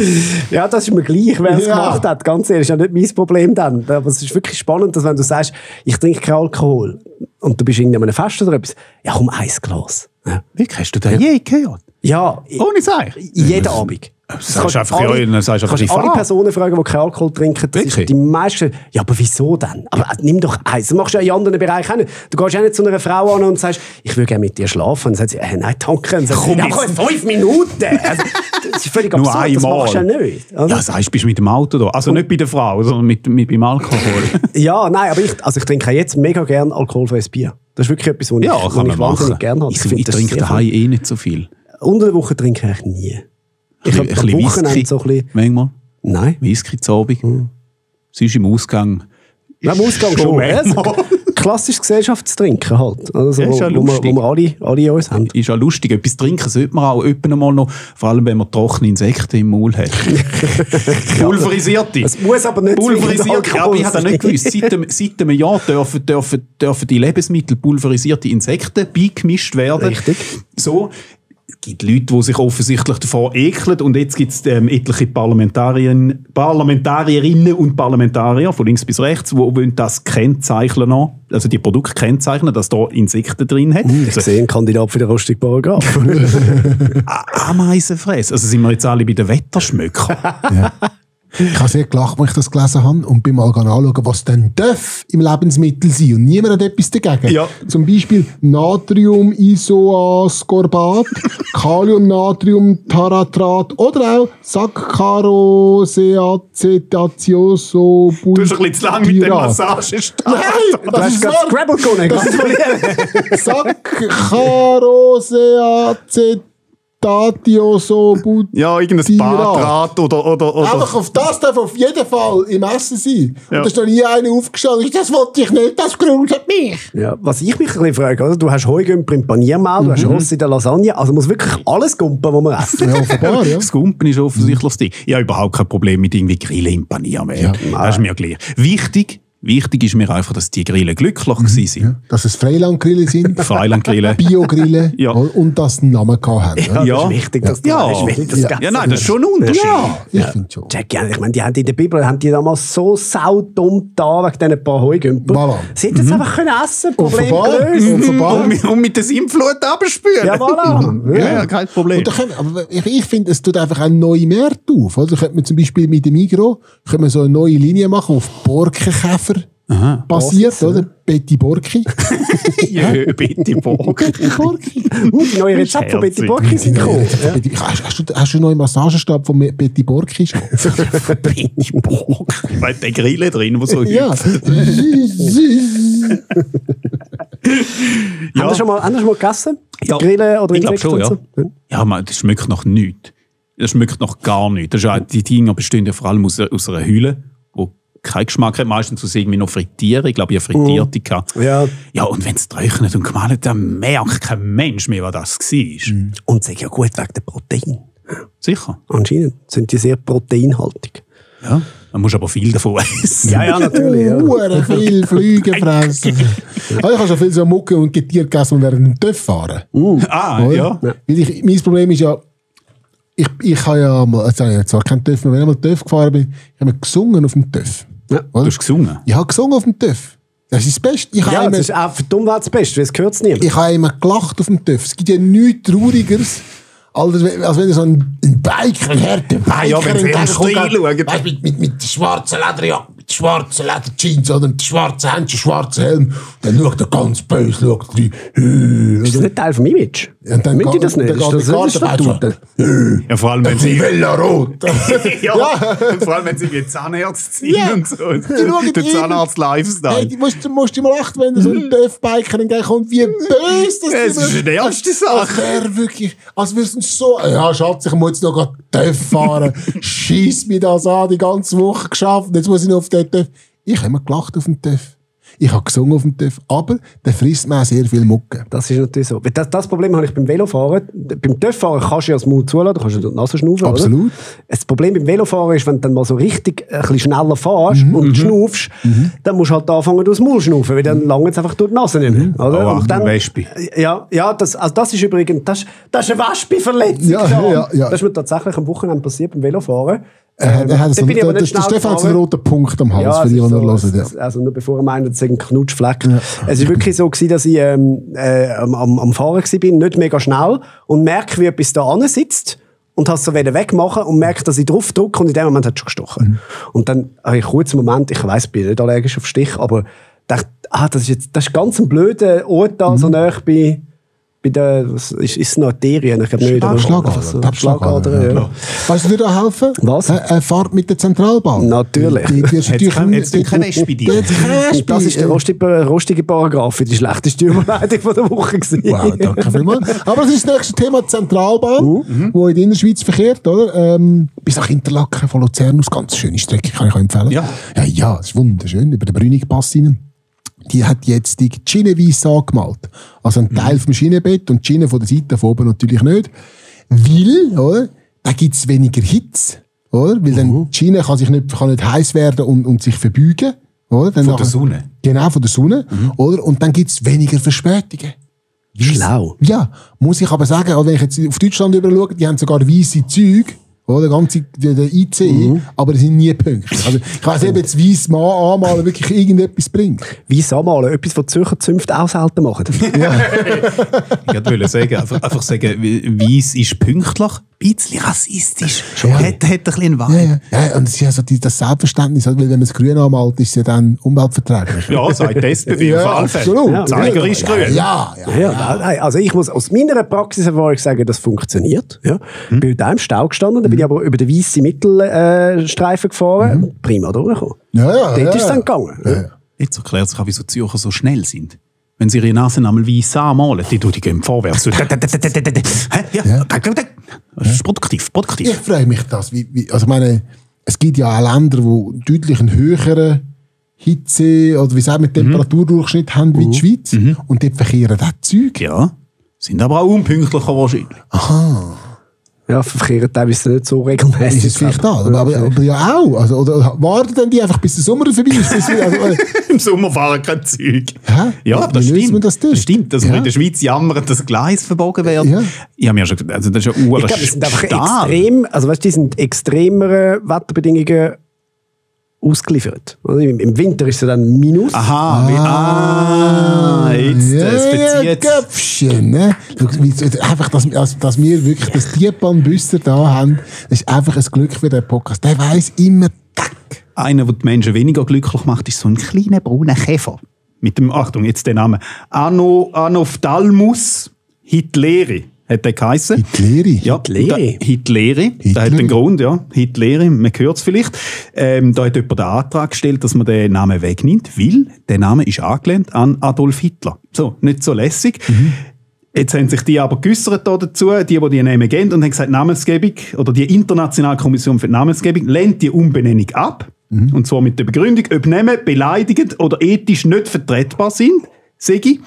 Ja, das ist mir gleich, wer es gemacht hat. Ganz ehrlich, ist ja nicht mein Problem dann. Aber es ist wirklich spannend, dass wenn du sagst, ich trinke keinen Alkohol, und du bist irgendwie an einem Fest oder etwas, ja komm, ein Glas. Ja. Wie hast du das je gehört? Ja. Ohne Seich? Jeden Abend. Sagst einfach alle Personen fragen, die keinen Alkohol trinken. Die meisten, ja, aber wieso denn? Aber nimm doch eins. Das machst du ja in anderen Bereichen auch nicht. Du gehst ja nicht zu einer Frau an und sagst, ich würde gerne mit dir schlafen. Und dann sagt sie, nein, danke. Und sagt, ja, komm, 5 Minuten. Also, das ist völlig absurd, das machst du ja nicht. Oder? Ja, sagst du, bist mit dem Auto da. Also nicht bei der Frau, sondern beim Alkohol. Ja, nein, aber ich trinke jetzt mega gerne alkoholfreies Bier. Das ist wirklich etwas, was ich wahnsinnig gerne habe. Ich trinke daheim nicht so viel. Unter der Woche trinke ich eigentlich nie. Ich habe am Wochenende so ein bisschen... Manchmal? Nein. Whisky zu Abend. Sonst im Ausgang... Ja, im Ausgang schon. Klassisches Gesellschaftstrinken halt. Also, ja, wo wir alle uns haben. Ist ja lustig. Etwas trinken sollte man auch öppen mal noch. Vor allem, wenn man trockene Insekten im Maul hat. Pulverisierte. Es muss aber nicht pulverisierte. Ja, aber ich habe das nicht gewusst. Seit einem Jahr dürfen die Lebensmittel pulverisierte Insekten beigemischt werden. Richtig. So... gibt Leute, die sich offensichtlich davor ekeln. Und jetzt gibt es etliche Parlamentarierinnen und Parlamentarier von links bis rechts, die das kennzeichnen noch, also die Produkte kennzeichnen, dass da Insekten drin hat. Ich sehe einen Kandidat für den rostigen Paragraph. Ameisenfress. Also sind wir jetzt alle bei den Wetterschmöckern. Ja. Ich habe sehr gelacht, als ich das gelesen habe und bin mal anschauen, was denn darf im Lebensmittel sein. Und niemand hat etwas dagegen. Ja. Zum Beispiel Natrium-Isoascorbat, Kalium-Natrium-Taratrat oder auch Saccharoseacetatioso. Du hast ein bisschen zu lang mit dem Massagestab. Nein, das ist wahr. Scrabble können. Saccharoseacetatioso. Ja, irgendein Badrat oder. Einfach auf das darf auf jeden Fall im Essen sein. Ja. Und da ist noch nie einer aufgestanden. Das wollte ich nicht, das gruselt mich. Ja, was ich mich ein bisschen frage, also, du hast Heugümper im Paniermehl, du hast Ross in der Lasagne, also muss wirklich alles gumpen, was wir essen. Ja, offenbar, ja. Das Gumpen ist offensichtlich das Ding. Ich habe überhaupt kein Problem mit irgendwie Grillen im Paniermehl. Ja. Das ist mir gleich. Wichtig ist mir einfach, dass die Grillen glücklich waren. Ja. Dass es Freilandgrillen sind, Freilandgrillen. Biogrillen Ja. und dass sie einen Namen gehabt haben. Ja, Ja. das ist wichtig, dass du Ja. weißt, welches das Ja. Ganze Ja, nein, das ist schon ein Unterschied. Ich finde schon. Jack, ich meine, die haben in der Bibel haben die damals so saudumm da wegen diesen paar Heugümper. Voilà. Sie hätten es einfach können essen, Problem Offenbar. gelöst. Offenbar. Und mit der Sinnflut abspülen. Ja, voilà. Ja, kein Problem. Und da können, aber ich finde, es tut einfach eine neue Märkte auf. Oder? Da könnte man zum Beispiel mit dem Migros könnte man so eine neue Linie machen, auf Borkenkäfer basiert, oder? Betty Borki. Ja, Betty Borki. Betty Borki. Die neue Rezepte von Betty Borki sind gekommen. Hast du einen neuen Massagestab von Betty Borki schon? Betty Borki. Weil der Grille drin, der so Ja. Haben Sie schon mal gegessen? Ja. Grillen oder Ich glaube Insekten schon, ja. und so? Ja, man, das schmeckt nach nichts. Das schmeckt nach gar nichts. Das ist auch, die Dinger bestehen ja vor allem aus einer Hülle, wo keinen Geschmack hat. Meistens aus irgendwie noch frittieren. Ich glaube, ich habe frittierte gehabt. Ja. Ja, und wenn es trocknet und gemahlen, dann merkt kein Mensch mehr, was das war. Und sag ja gut wegen der Protein. Sicher. Anscheinend sind die sehr proteinhaltig. Ja. Man muss aber viel davon essen. Ja, natürlich. Ja. Hure viel Flüge fressen. Ich habe schon viel so Mucke und Getier gegessen und während dem TÜV fahren. Ah, Oder? ja. Weil mein Problem ist ja, ich habe ja mal, jetzt habe ich zwar keinen TÜV mehr, wenn ich mal TÜV gefahren bin, ich habe gesungen auf dem TÜV. Ja. Du hast gesungen. Ich habe gesungen auf dem TÜV. Das ist das Beste. Ich Ja, habe das ist auch für die Umwelt das Beste, weil es gehört es niemand. ich habe immer gelacht auf dem TÜV. Es gibt ja nichts Traurigeres, als wenn so ein Biker, ein harter Biker ja, wenn sie ernst reinschauen. weißt, mit der schwarzen Lederjacke, mit der schwarzen Lederjeans oder mit den schwarzen Händen, schwarzen Helm. Dann schaut er ganz böse, schaut er Ist das nicht Teil vom Image? und dann Möchte ich das nicht? Dann Ist das geht der Statute? Ja, vor allem, wenn sie... Villa Rot. ja, vor allem, wenn sie wie Zahnärzte sind Ja. und so. schauen Der immer- Zahnarzt-Lifestyle. Hey, musst du mal achten, wenn so ein TÜV-Biker kommt, wie böse das Es ist die erste Sache. Als wäre wirklich, als würden sie so, ja Schatz, ich muss jetzt noch gerade TÜV fahren, schieß mir das an, die ganze Woche geschafft, jetzt muss ich noch auf den TÜV. Ich habe immer gelacht auf dem TÜV. Ich habe gesungen auf dem TÜV, aber der frisst mir auch sehr viel Mucke. Das ist natürlich so. Das Problem habe ich beim Velofahren. Beim TÜV-Fahren kannst du ja das Mund zulassen, du kannst ja durch die Nase schnaufen. Absolut. Oder? Das Problem beim Velofahren ist, wenn du dann mal so richtig ein bisschen schneller fährst und schnaufst, dann musst du halt anfangen durchs Maul schnaufen, weil dann langt es einfach durch die Nase nicht mehr. Oder? Oh, Und dann, Wespe. Ja, das ist übrigens das ist eine Wespe-Verletzung. Ja, da. ja, ja. Das ist mir tatsächlich am Wochenende passiert beim Velofahren. Er hat so, da bin ich aber der nicht schnell Stefan hat so einen gefahren. roten Punkt am Hals, Ja, für die, die es ist noch so, hören. Ja. also nur bevor er meint, es ist ein Knutschfleck. Es war wirklich so gewesen, dass ich am Fahren war, nicht mega schnell, und merke, wie etwas da an sitzt und habe es so wegmachen und merke, dass ich drauf drücke, und in dem Moment hat es schon gestochen. Und dann habe ich kurz einen Moment, ich weiss, ich bin nicht allergisch auf Stich, aber dachte, das ist ganz ein blöder Ort da, so nahe bei der, ist es eine Arterie? Ich glaube nicht. Schlagader. Ja. Weißt du, dir da helfen? Was? Fahrt mit der Zentralbahn. Natürlich. Hat's kein Wespe bei dir? Und das ist der rostige Paragraph für die schlechteste Überleitung von der Woche gewesen. Wow, danke vielmals. Aber das ist das nächste Thema, die Zentralbahn, wo in der Innerschweiz verkehrt, oder? Bis nach Interlaken von Luzern aus, ganz schöne Strecke, kann ich euch empfehlen. Ja. Ja, das ist wunderschön, über den Brünig-Pass rein. Die hat jetzt die Schiene weiss angemalt. Also ein Teil vom Schienenbett und die Schiene von der Seite von oben natürlich nicht. Weil, oder? Da gibt es weniger Hitze, oder? Weil dann die Schiene kann nicht heiß werden und sich verbeugen, oder? Dann Von der Sonne? Genau, von der Sonne, oder? Und dann gibt es weniger Verspätungen. Schlau. Ja, muss ich aber sagen, auch wenn ich jetzt auf Deutschland überschaue, die haben sogar weisse Züge, oder? Der IC, aber die sind nie pünktlich. Also, ich weiss nicht, ob jetzt weiss anmalen wirklich irgendetwas bringt. Weiss anmalen, etwas, was die Zürcher Zünfte auch selten machen. Ich wollte sagen, einfach sagen, weiss ist pünktlich, ein bisschen rassistisch. Hat ein bisschen einen Vibe. Ja, und es ist ja so das Selbstverständnis, weil wenn man es grün anmalt, ist es ja dann umweltverträglich. Ja, sagt die SPB auf alle Fälle. Absolut. Zeiger ist grün. Ja. Also ich muss aus meiner Praxiserfahrung sagen, das funktioniert. Ja. Bin da im Stau gestanden, dann bin ich aber über den weißen Mittelstreifen gefahren. Prima durchgekommen. Ja. Dort ist es dann gegangen. Ja. Jetzt erklärt sich auch, wieso Zürcher so schnell sind. Wenn sie ihre Nase einmal weiss anmalen, die gehen vorwärts. Das ist produktiv. Ich freue mich das. Also ich meine, es gibt ja auch Länder, die deutlich einen höheren Hitze- oder wie sagt man, Temperaturdurchschnitt haben wie die Schweiz. Und dort verkehren auch Züge. Ja, sind aber auch unpünktlicher wahrscheinlich. Aha. Ja, verkehren teilweise nicht so regelmäßig. Ist es vielleicht da? Aber ja auch. Also, oder warten dann die einfach, bis der Sommer vorbei ist? Im Sommer fahren kein Zeug. Hä? Ja, aber das Wie löst stimmt. man das durch? Das stimmt, dass wir in der Schweiz jammern, dass Gleis verbogen werden. Ja. Ich habe mir schon gesagt, also das ist ja Ich glaube, das sind einfach extrem, also weißt du, die sind extremere Wetterbedingungen ausgeliefert. Im Winter ist es dann Minus. Jetzt, das verzieht. Köpfchen, ne? Einfach, dass wir wirklich das Tierbahnbüster da haben, das ist einfach ein Glück für den Podcast. Der weiss immer, Einer, der die Menschen weniger glücklich macht, ist so ein kleiner brauner Käfer. Mit dem, Achtung, jetzt der Name, Anophthalmus hitleri. Hat der geheissen? Hitleri? Ja, Hitleri? Hitleri. Das hat einen Grund, ja. Hitleri, man hört es vielleicht. Da hat jemand den Antrag gestellt, dass man den Namen wegnimmt, weil der Name ist angelehnt an Adolf Hitler. So, nicht so lässig. Jetzt haben sich die aber geäussert dazu, die Namen geben, und haben gesagt, Namensgebung, oder die Internationale Kommission für die Namensgebung, lehnt die Umbenennung ab. Und zwar mit der Begründung, ob Namen beleidigend oder ethisch nicht vertretbar sind, sage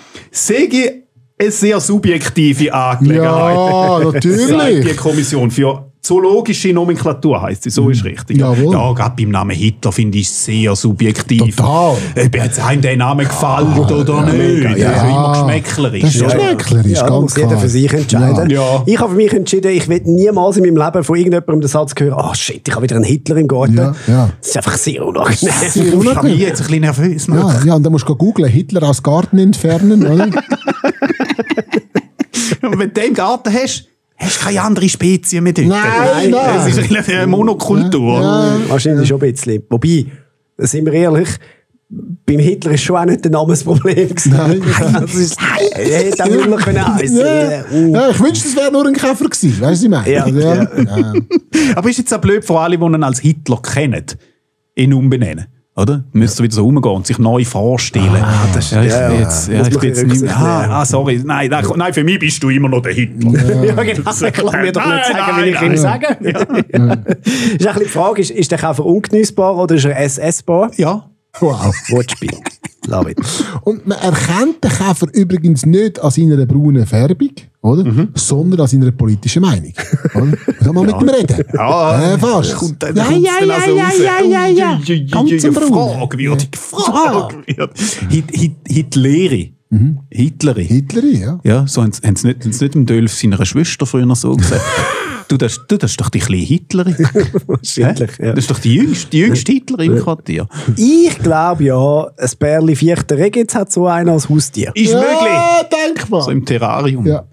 eine sehr subjektive Angelegenheit. Ja, natürlich. Sagt die Kommission für zoologische Nomenklatur heisst sie, so ist richtig. Jawohl. Ja, gerade beim Namen Hitler finde ich es sehr subjektiv. Total. Ob jetzt einem der Name gefällt oder nicht. Das ist immer geschmäcklerisch. Das ist geschmäcklerisch, Ja, da ganz muss jeder klar. für sich entscheiden. Ja. Ich habe für mich entschieden, ich will niemals in meinem Leben von irgendjemandem den Satz hören, shit, ich habe wieder einen Hitler im Garten. Ja. Das ist einfach sehr unangenehm. Sehr Ich unangenehm. mich jetzt ein bisschen nervös machen. Ja, und dann musst du googlen, Hitler aus Garten entfernen, oder? Und wenn du den im Garten hast du keine andere Spezie mehr dort. Nein. Es ist eine Monokultur. Wahrscheinlich schon ein bisschen. Wobei, sind wir ehrlich, beim Hitler ist schon auch nicht der Namensproblem gewesen. Nein. Das ist, er hätte auch Müller können heissen. Ja, ich wünschte, es wäre nur ein Käfer gewesen. Weißt du, was ich meine? Ja, Ja. Aber ist jetzt auch blöd für alle, die ihn als Hitler kennen, ihn umbenennen. Oder? Müsste wieder so rumgehen und sich neu vorstellen. das ja, ich ja, bin jetzt, muss ja, ich man bin jetzt ein nicht bisschen mehr. Sorry. Nein, für mich bist du immer noch der Hitler. Ja, genau. Ich kann mir doch nicht sagen, wie ich ihm sage. Ist ein bisschen die Frage, ist der Käfer ungenießbar oder ist er essbar? Ja. Wow. Wortspiel. Love it. Und man erkennt den Käfer übrigens nicht an seiner braunen Färbung, oder? Sondern an seiner politischen Meinung. Oder? Soll man mit ihm reden? Ja, fast. Ja. Ganz am Brunnen. Fragwürdig. Hitleri. Hitleri. Hitleri, ja. Ja, so haben sie nicht im Dölf seiner Schwester früher so gesagt. Du, das ist doch die kleine Hitlerin. Wahrscheinlich, ja. Das ist doch die jüngste Hitlerin im Quartier. Ich glaube ja, ein Bärli vierter Regitz hat so einen als Haustier. Ist möglich. Denk mal. So im Terrarium. Ja.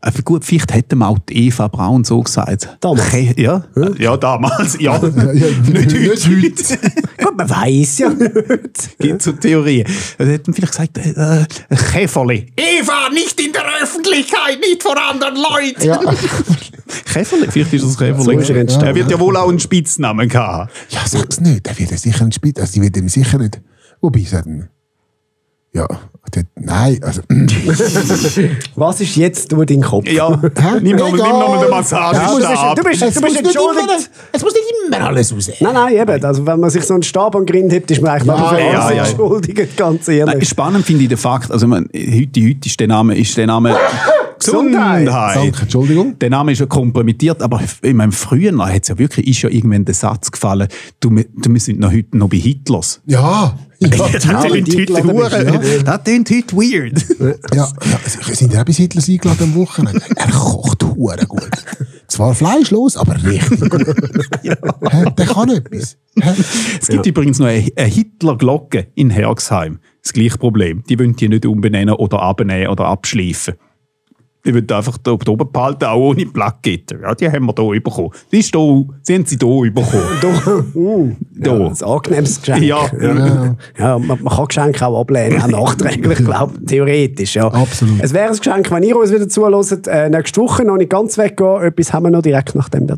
Aber gut, vielleicht hätte man auch die Eva Braun so gesagt. Damals? Ja, ja damals. Ja. Nicht heute. Gut, man weiß ja nicht. Gibt so Theorien. Also hätten vielleicht gesagt, Käferli. Eva, nicht in der Öffentlichkeit, nicht vor anderen Leuten. Ja. Käferli, vielleicht ist das Käferli. So ist er entstanden. Er wird ja wohl auch einen Spitznamen haben. Ja, sag's nicht. Der wird sicher nicht spielen. Also, die wird ihm sicher nicht. Wobei, sagen. Ja, nein, also. Was ist jetzt durch deinen Kopf? Ja, nimm nochmal den Massagestab. Du bist entschuldigt. Es muss nicht immer alles raus. Nein, eben. Also, wenn man sich so einen Stab an den Grind hebt, ist man eigentlich noch für alles entschuldigt, ganz ehrlich. Nein, spannend finde ich den Fakt, also heute ist der Name Gesundheit. Danke, Entschuldigung. Der Name ist ja kompromittiert, aber in meinem früher ist ja irgendwann der Satz gefallen, wir sind noch heute noch bei Hitlers. Ja. Das klingt heute weird. Ja, sind ja auch bis Hitler eingeladen am Wochenende. Er kocht hure gut. Zwar fleischlos, aber richtig gut. Der kann etwas. Es gibt übrigens noch eine Hitler-Glocke in Herxheim. Das gleiche Problem. Die wollen die nicht umbenennen oder abnehmen oder abschleifen. Die wollen einfach da oben behalten, auch ohne Plakette. Ja, die haben wir hier bekommen. Sie haben sie hier bekommen. Ja, ein angenehmes Geschenk. Ja. Man kann Geschenke auch ablehnen, auch nachträglich, glaube ich, theoretisch. Ja. Absolut. Es wäre ein Geschenk, wenn ihr uns wieder zuhört, nächste Woche noch nicht ganz weggehen. Etwas haben wir noch direkt nach dem da.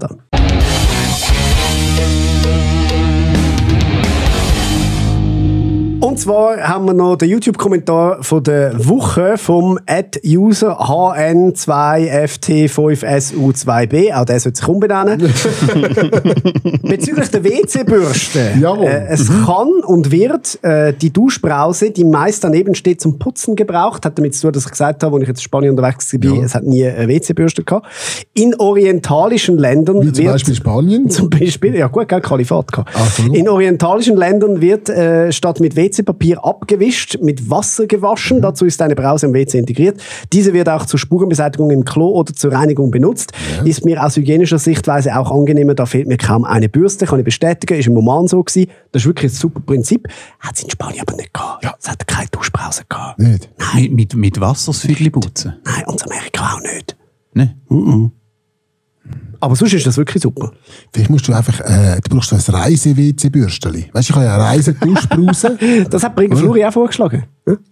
Und zwar haben wir noch den YouTube-Kommentar von der Woche vom @user HN2FT5SU2B. Auch der sollte sich umbenennen. Bezüglich der WC-Bürste. Es kann und wird die Duschbrause, die meist daneben steht, zum Putzen gebraucht. Hat damit zu tun, dass ich gesagt habe, als ich jetzt in Spanien unterwegs war, es hat nie eine WC-Bürste gehabt. In orientalischen Ländern wie zum Beispiel Spanien? Zum Beispiel, ja gut, Kalifat gehabt. In orientalischen Ländern wird statt mit WC-Papier abgewischt, mit Wasser gewaschen. Dazu ist eine Brause im WC integriert. Diese wird auch zur Spurenbeseitigung im Klo oder zur Reinigung benutzt. Ist mir aus hygienischer Sichtweise auch angenehmer. Da fehlt mir kaum eine Bürste. Kann ich bestätigen. Ist im Oman so gewesen. Das ist wirklich ein super Prinzip. Hat es in Spanien aber nicht gehabt. Ja. Es hat keine Duschbrause gehabt. Nicht? Nein. Mit Wasser das Viertel putzen? Nein, und Amerika auch nicht. Nein. Aber sonst ist das wirklich super. Vielleicht musst du einfach, du brauchst so ein Reise-WC-Bürsteli. Weißt du, ich habe ja eine Reise-Duschbrause. Das hat Brinker Fluri auch vorgeschlagen.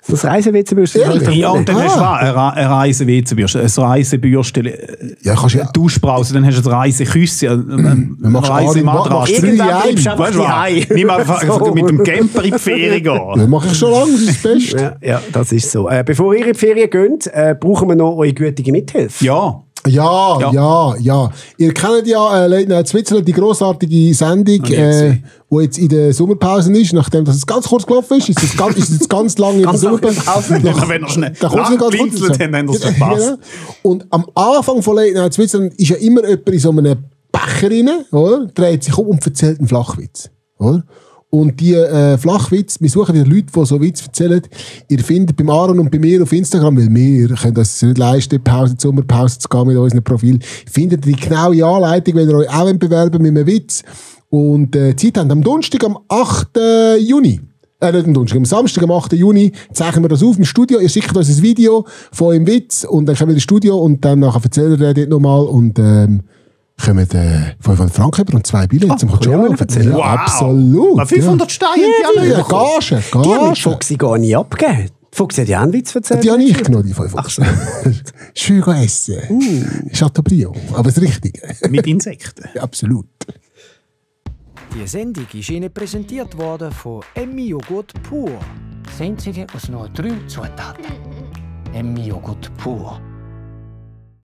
Das Reise-WC-Bürsteli. Ja, und dann hast du eine Reise-WC-Bürste, ein Reise-Bürsteli, Ja, kannst du ja. Duschbrause, dann hast du ein Reise-Küsse, eine Reise-Matratze. Irgendwann bleibst du einfach daheim. Nimm mal einfach mit dem Camper in die Ferien gehen. Das mache ich schon lange, das ist das Beste. Ja, das ist so. Bevor ihr in die Ferien geht, brauchen wir noch eure gütige Mithilfe. Ja. Ja. Ihr kennt ja Late Night Switzerland, die grossartige Sendung, die jetzt in der Sommerpause ist. Nachdem das ganz kurz gelaufen ist, ist es jetzt ganz lange in der Sommerpause. Wenn ihr schnell nachgepinselt habt, dann habt ihr es verpasst. Und am Anfang von Late Night Switzerland ist ja immer jemand in so einem Becher rein, oder? Dreht sich um und erzählt einen Flachwitz. Oder? Und die Flachwitz, wir suchen die Leute, die so Witz erzählen. Ihr findet beim Aaron und bei mir auf Instagram, weil wir können uns nicht leisten, die Sommerpause zu gehen mit unserem Profil, findet ihr die genaue Anleitung, wenn ihr euch auch bewerben mit einem Witz. Und Zeit habt am Donnerstag, am 8. Juni. Nicht am Donnerstag, am Samstag, am 8. Juni zeichnen wir das auf im Studio. Ihr schickt uns ein Video von eurem Witz und dann kommen wir ins Studio und dann nachher erzählt ihr dort nochmal und kommen 500 Franken über und 2 Billette zum Control. Ja, wow. Absolut. 500 Steine haben die alle bekommen. Gage. Die haben mit Foxy gar nicht abgegeben. Foxy hat ja auch einen Witz erzählt. Die habe ich genommen, die 500. Schön essen. Chateaubriand, aber das Richtige. Mit Insekten. Absolut. Die Sendung ist Ihnen präsentiert worden von Emmi Joghurt pur. Das Einzige aus nur 3 Zutaten. Emmi Joghurt pur.